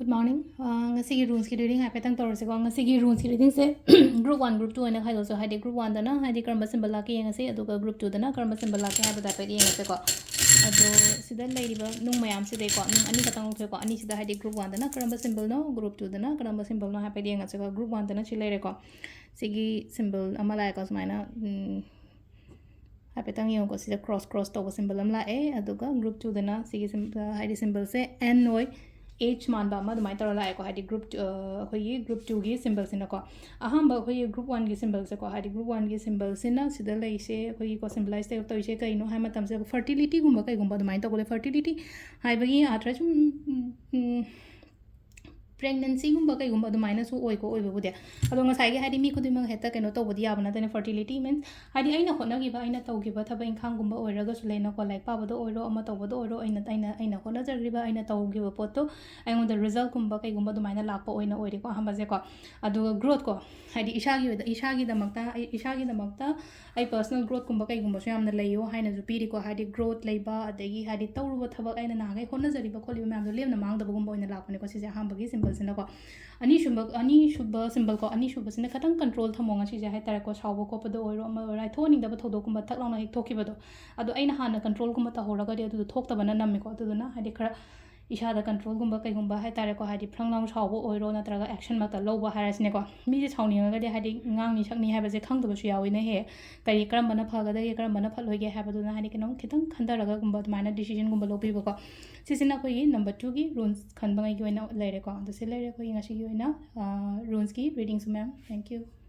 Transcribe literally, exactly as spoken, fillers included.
Good morning. ꯑ, ꯉꯁꯤꯒꯤ runesꯀꯤ reading ꯍꯥꯏꯐꯦꯠꯇꯪ ꯇꯧꯔꯁꯤꯀꯣ꯫ ꯉꯁꯤꯒꯤ runesꯀꯤ readingꯁꯦ group one, group two ꯍꯥꯏꯅ ꯈꯥꯏꯗꯣꯛꯁꯦ꯫ ꯍꯥꯏꯗꯤ group oneꯗꯅ ꯍꯥꯏꯗꯤ ꯀꯔꯝꯕ symbol ꯂꯥꯛꯀꯦ ꯌꯦꯡꯉꯁꯤ, ꯑꯗꯨꯒ group twoꯗꯅ ꯀꯔꯝꯕ symbol ꯂꯥꯛꯀꯦ ꯍꯥꯏꯕꯗꯣ ꯍꯥꯏꯐꯦꯠ ꯌꯦꯡꯉꯁꯤꯀꯣ꯫ ꯑꯗꯣ ꯁꯤꯗ ꯂꯩꯔꯤꯕ ꯅꯨꯡ ꯃꯌꯥꯝꯁꯤꯗꯩꯀꯣ, ꯅꯨꯡ ꯑꯅꯤ ꯈꯛꯇꯪ ꯂꯧꯊꯣꯛꯑꯦꯀꯣ꯫ ꯑꯅꯤꯁꯤꯗ ꯍꯥꯏꯗꯤ group oneꯗꯅ ꯀꯔꯝꯕ symbolꯅꯣ, group twoꯗꯅ ꯀꯔꯝꯕ symbolꯅꯣ ꯍꯥꯏꯐꯦꯠ ꯌꯦꯡꯉꯁꯤꯀꯣ꯫ Group oneꯗꯅ ꯁꯤ ꯂꯩꯔꯦꯀꯣ꯫ ꯁꯤꯒꯤ symbol ꯑꯃ ꯂꯥꯛꯑꯦꯀꯣ ꯁꯨꯃꯥꯏꯅ, ꯎꯝ, ꯍꯥꯏꯐꯦꯠꯇꯪ ꯌꯦꯡꯉꯨꯀꯣ꯫ ꯁꯤꯗ cross cross ꯇꯧꯕ symbol ꯑꯃ ꯂꯥꯛꯑꯦ꯫ ꯑꯗꯨꯒ group twoꯗꯅ ꯁꯤꯒꯤ ꯁꯤꯝ-, ꯍꯥꯏꯗꯤ symbolꯁꯦ N ꯑꯣꯏ, H ꯃꯥꯟꯕ ꯑꯃ ꯑꯗꯨꯃꯥꯏꯅ ꯇꯧꯔ ꯂꯥꯛꯑꯦꯀꯣ꯫ ꯍꯥꯏꯗꯤ group, ꯑ, ꯑꯩꯈꯣꯏꯒꯤ group twoꯒꯤ symbolꯁꯤꯅꯀꯣ꯫ ꯑꯍꯥꯟꯕ ꯑꯩꯈꯣꯏꯒꯤ group oneꯒꯤ symbolꯁꯦꯀꯣ, ꯍꯥꯏꯗꯤ group oneꯒꯤ symbolꯁꯤꯅ ꯁꯤꯗ ꯂꯩꯔꯤꯁꯦ ꯑꯩꯈꯣꯏꯒꯤꯀꯣ, symbolize ꯇꯧ-, ꯇꯧꯔꯤꯁꯦ ꯀꯩꯅꯣ ꯍꯥꯏ ꯃꯇꯝꯁꯤꯗ fertilityꯒꯨꯝꯕ ꯀꯩꯒꯨꯝꯕ ꯑꯗꯨꯃꯥꯏꯅ ꯇꯧꯕ ꯂꯩ꯫ Fertility ꯍꯥꯏꯕꯒꯤ ꯑꯥꯔꯊ ꯁꯨꯝ, ꯎꯝ, ꯎꯝ, pregnancyꯒꯨꯝꯕ ꯀꯩꯒꯨꯝꯕ ꯑꯗꯨꯃꯥꯏꯅꯁꯨ ꯑꯣꯏꯀꯣ, ꯑꯣꯏꯕꯕꯨꯗꯤ꯫ ꯑꯗꯣ ꯉꯁꯥꯏꯒꯤ ꯍꯥꯏꯗꯤ ꯃꯤ ꯈꯨꯗꯤꯡꯃꯛ ꯍꯦꯛꯇ ꯀꯩꯅꯣ ꯇꯧꯕꯗꯤ ꯌꯥꯕ ꯅꯠꯇꯦꯅ꯫ Fertility means ꯍꯥꯏꯗꯤ ꯑꯩꯅ ꯍꯣꯠꯅꯈꯤꯕ, ꯑꯩꯅ ꯇꯧꯈꯤꯕ ꯊꯕꯛ ꯏꯪꯈꯥꯡꯒꯨꯝꯕ ꯑꯣꯏꯔꯒꯁꯨ ꯂꯩꯅꯀꯣ, ꯂꯥꯏꯔꯤꯛ ꯄꯥꯕꯗ ꯑꯣꯏꯔꯣ, ꯑꯃ ꯇꯧꯕꯗ ꯑꯣꯏꯔꯣ, ꯑꯩꯅ, ꯑꯩꯅ, ꯑꯩꯅ ꯍꯣꯠꯅꯖꯈ꯭ꯔꯤꯕ, ꯑꯩꯅ ꯇꯧꯈꯤꯕ ꯄꯣꯠꯇꯣ ꯑꯩꯉꯣꯟꯗ resultꯀꯨꯝꯕ ꯀꯩꯒꯨꯝꯕ ꯑꯗꯨꯃꯥꯏꯅ ꯂꯥꯛꯄ ꯑꯣꯏꯅ ꯑꯣꯏꯔꯦꯀꯣ ꯑꯍꯥꯟꯕꯁꯦꯀꯣ꯫ ꯑꯗꯨꯒ growthꯀꯣ, ꯍꯥꯏꯗꯤ ꯏꯁꯥꯒꯤ ꯑꯣꯏꯗ-, ꯏꯁꯥꯒꯤꯗꯃꯛꯇ, ꯑꯩ ꯏꯁꯥꯒꯤꯗꯃꯛꯇ ꯑꯩ personal growthꯀꯨꯝꯕ ꯀꯩꯒꯨꯝꯕꯁꯨ ꯌꯥꯝꯅ ꯂꯩꯌꯣ ꯍꯥꯏꯅꯁꯨ ꯄꯤꯔꯤꯀꯣ꯫ ꯍꯥꯏꯗꯤ growth ꯂꯩꯕ, ꯑꯗꯒꯤ ꯍꯥꯏꯗꯤ ꯇꯧꯔꯨꯕ ꯊꯕꯛ, ꯑꯩꯅ ꯅꯍꯥꯟꯈꯩ ꯍꯣꯠꯅꯖꯔꯤꯕ ꯈꯣꯠꯂꯤꯕ ꯃꯌꯥꯝꯗꯣ ꯂꯦꯝꯅ ꯃꯥꯡꯗꯕꯒꯨꯝꯕ ꯑꯣꯏꯅ ꯂꯥꯛꯄꯅꯦꯀꯣ ꯁꯤꯁꯦ ꯑꯍꯥꯟꯕꯒꯤ symbolꯁꯤꯅꯀꯣ꯫ ꯑꯅꯤꯁꯨꯕ, ꯑꯅꯤꯁꯨꯕ symbolꯀꯣ, ꯑꯅꯤꯁꯨꯕꯁꯤꯅ ꯈꯤꯇꯪ control ꯊꯝꯃꯣ ꯉꯁꯤꯁꯦ ꯍꯥꯏ ꯇꯥꯔꯦꯀꯣ꯫ ꯁꯥꯎꯕ ꯈꯣꯠꯄꯗ ꯑꯣꯏꯔꯣ, ꯑꯃ ꯑꯣꯏꯔꯣ, ꯍꯥꯏꯗꯤ ꯊꯣꯛꯍꯟꯅꯤꯡꯗꯕ ꯊꯧꯗꯣꯛꯀꯨꯝꯕ ꯊꯛ ꯂꯥꯎꯅ ꯍꯦꯛ ꯊꯣꯛꯈꯤꯕꯗꯣ, ꯑꯗꯣ ꯑꯩꯅ ꯍꯥꯟꯅ controlꯒꯨꯝꯕ ꯇꯧꯍꯧꯔꯒꯗꯤ ꯑꯗꯨꯗꯣ ꯊꯣꯛꯇꯕꯅ ꯅꯝꯃꯤꯀꯣ꯫ ꯑꯗꯨꯗꯨꯅ ꯍꯥꯏꯗꯤ ꯈꯔ ꯏꯁꯥꯗ controlꯒꯨꯝꯕ ꯀꯩꯒꯨꯝꯕ ꯍꯥꯏ ꯇꯥꯔꯦꯀꯣ, ꯍꯥꯏꯗꯤ ꯐ꯭ꯔꯪ ꯂꯥꯎ ꯁꯥꯎꯕ ꯑꯣꯏꯔꯣ, ꯅꯠꯇ꯭ꯔꯒ actionꯃꯛꯇ ꯂꯧꯕ ꯍꯥꯏꯔꯁꯤꯅꯦꯀꯣ꯫ ꯃꯤꯁꯦ ꯁꯥꯎꯅꯤꯡꯉꯒꯗꯤ ꯍꯥꯏꯗꯤ ꯉꯥꯡꯅꯤ ꯁꯛꯅꯤ ꯍꯥꯏꯕꯁꯦ ꯈꯪꯗꯕꯁꯨ ꯌꯥꯎꯋꯤꯅꯦ ꯍꯦꯛ꯫ ꯀꯔꯤ, ꯀꯔꯝꯕꯅ ꯐꯒꯗꯒꯦ, ꯀꯔꯝꯕꯅ ꯐꯠꯂꯣꯏꯒꯦ ꯍꯥꯏꯕꯗꯨꯅ ꯍꯥꯏꯗꯤ ꯀꯩꯅꯣꯝ ꯈꯤꯇꯪ ꯈꯟꯊꯔꯒꯨꯝꯕ ꯑꯗꯨꯃꯥꯏꯅ decisionꯒꯨꯝꯕ ꯂꯧꯕꯤꯕꯀꯣ꯫ ꯁꯤꯁꯤꯅ ꯑꯩꯈꯣꯏꯒꯤ number twoꯒꯤ runes ꯈꯟꯕꯉꯩꯒꯤ ꯑꯣꯏꯅ ꯂꯩꯔꯦꯀꯣ꯫ ꯑꯗꯨ ꯁꯤ ꯂꯩꯔꯦ ꯑꯩꯈꯣꯏꯒꯤ ꯉꯁꯤꯒꯤ ꯑꯣꯏꯅ, ꯑ, runesꯀꯤ readingꯁꯨ, ma'am꯫ Thank you꯫